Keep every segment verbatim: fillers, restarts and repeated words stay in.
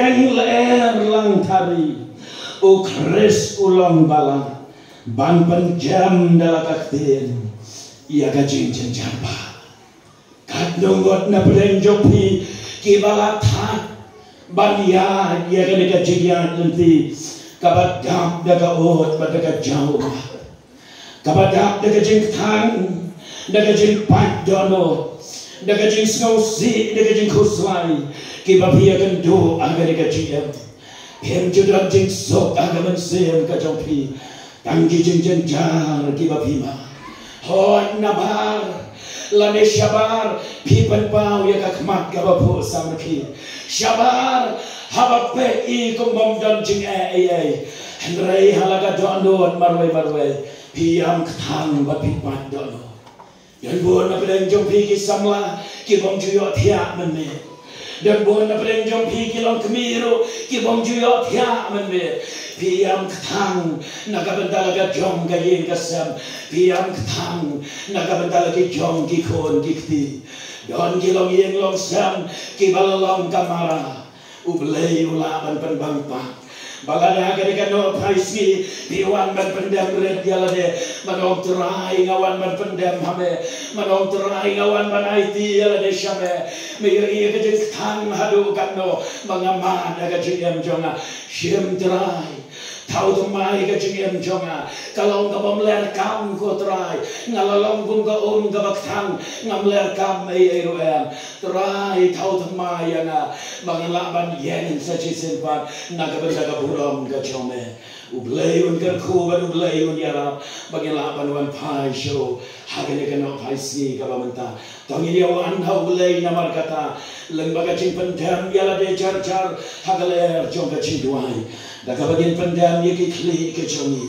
Lyer lang thari, u Khrist u long balang, ban pynjem da la ka ktien ïa ka jingjynjar ba. Katno ngut na pdeng jong phi kiba la thait ban ïaid ïa kane ka jingïaid lynti kaba dap da ka ut bad da ka jaw, kaba dap da ka jingkthang, da ka jingpait dohnud, da ka jingsngewsih, da ka jingkhuslai, kiba phi ïakynduh ha kane ka jingim. Phim ju don jingsuk ha ka mynsiem ka jong phi tang ki jingjynjar kiba phi mad. Hooid, nabar lane shabar phi pynpaw ïa ka khmat kaba phuh samrkhie. Shabar haba peit i kum bym don jingeh ei ei. Hynrei ha la ka dohnud marwei marwei phi ïam kthang bad phi pait dohnud. Don bun na pdeng jong phi ki samla ki bym ju ïohthiah mynmiet. Don bun na pdeng jong phi ki longkmie ruh ki bym ju ïohthiah mynmiet. Phi ïam kthang na ka bynta la ka jong ka ïing ka sem. Phi ïam kthang na ka bynta la ki jong ki khun ki kti. Don ki longïing longsem kiba la long ka mara. U Blei u lah ban pynbang pat. Ba lada ha kane ka nohphai sngi phi wan ban pyndem rit ïa lade, ban ong, Trai, nga wan ban pyndem ha me. Ban ong, Trai, nga wan ban aiti ïa lade sha me. Me ïohi ïa ka jingkthang haduh katno ba nga mad ha ka jingim jong nga. Shim, Trai. Thaw thymmai ka jingim jong nga. Ka long ka bym ler kam, ko Trai. Nga la long kum ka um kaba kthang. Ngam ler kam ei ei ruh em. Trai, thaw thymmai ïa nga ba ngan lah ban ïeng sa shisien pat na ka bynta ka burom ka jong me. U Blei un kyrkhu bad U Blei un ïarap ba ngin lah ban wan phai shuh ha kane ka nohphai sngi kaba mynta. To ngin ïa wan ha U Blei namar kata, lyngba ka jingpyndem ïa lade jar jar ha ka lyer jong ka jingduwai. Da kaba ngin pyndem ïa ki khlieh ki jong ngi,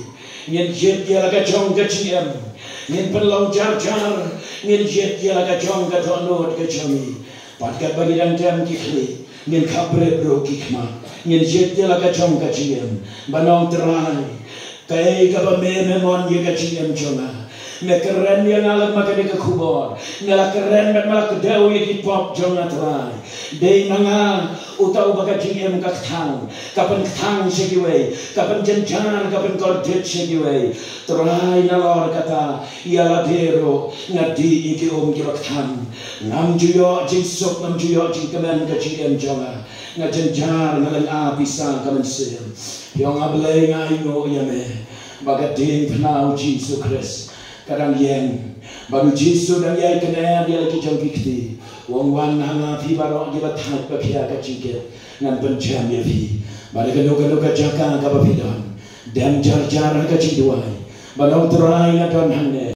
ngin jied ïa la ka jong ka jingim. Ngin pynlong jar jar, ngin jied ïa la ka jong ka dohnud ka jong ngi. Pat katba ngi dang dem ki khlieh, ngin khapbrip ruh ki khmat. Ngin jied ïa la ka jong ka jingim. Ban ong, Trai, kaei kaba me me mon ïa ka jingim jong nga. Me kren ïa nga lyngba kane ka khubor. Me la kren bad me la kdew ïa ki pop jong nga, Trai. Dei na nga uta uba ka jingim ka kthang, ka pynkthang sha kiwei, ka pynjynjar, ka pynkordit sha kiwei. Trai, nalor kata ïa lade ruh nga dih ïa ki um kiba kthang. Ngam ju ïoh jingsuk, ngam ju ïoh jingkmen ka jingim jong nga. Nga jynjar, nga lynga pisa ka mynsiem. Ïong, A Blei, nga ainguh ïa me ba ka diengphna U Jisu Khrist ka dang ïeng, bad U Jisu dang ïai kner ïa la ki jong ki kti. U ong, wan ha nga phi baroh kiba thait ba khia ka jingkit, ngan pynjem ïa phi. Bad ha kano kano ka jaka kaba phi don, dem jar jar ha ka jingduwai ban ong, Trai, nga don hangne.